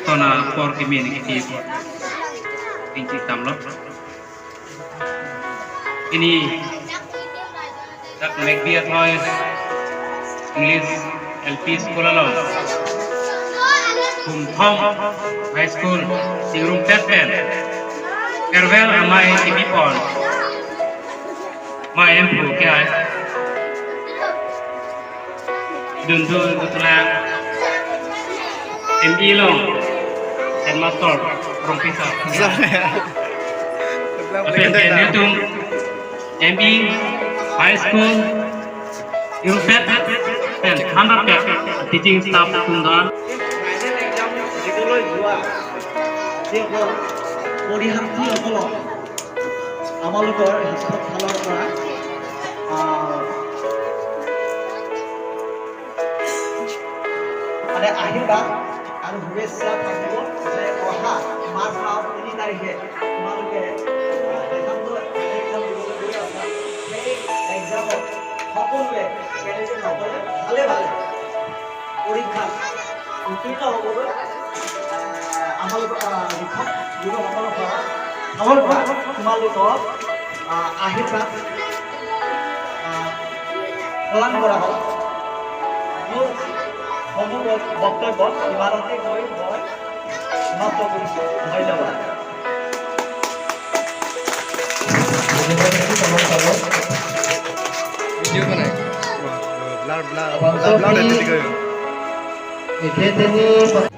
Tona por kimi ni ki por inchi tamlo ini dak Megbi Atois English LP School along Kum Thong High School Singrum Tetpen farewell amai kimi pon mai em phu ke ai dun dun tulang ME long headmaster rong pisa Apen ke tum ME High School Irupet and 100 teaching staff tundan final exam দিবলৈ যোৱা যিসকল পৰীক্ষাৰ্থীসকলক আমালোকৰ শিক্ষক ফালৰ পৰা মানে আশীৰ্বাদ আৰু শুভেচ্ছা থাকিব যে অহা মাৰ্চ মাহৰ 3 তাৰিখে তোমালোকে এক্সামটো এক্সাম দিবলৈ গৈ আছা। সেই এক্সামত সকলোৱে কেণ্ডিডেটসকলে ভালে ভালে পৰীক্ষাত উত্তীৰ্ণ হ'বলৈ আমালোকৰ শিক্ষক গুৰুসকলৰ পৰা ফালৰ পৰা তোমালোকক আশীৰ্বাদ প্ৰদান কৰা হ'ল। মোৰ সমূহ বক্তব্য ইমানতে কৈ মই সমাপ্ত কৰিছোঁ। ধন্যবাদ। ভিডিঅ' বনাই ব্লাৰ ব্লাৰ ব্লাৰ।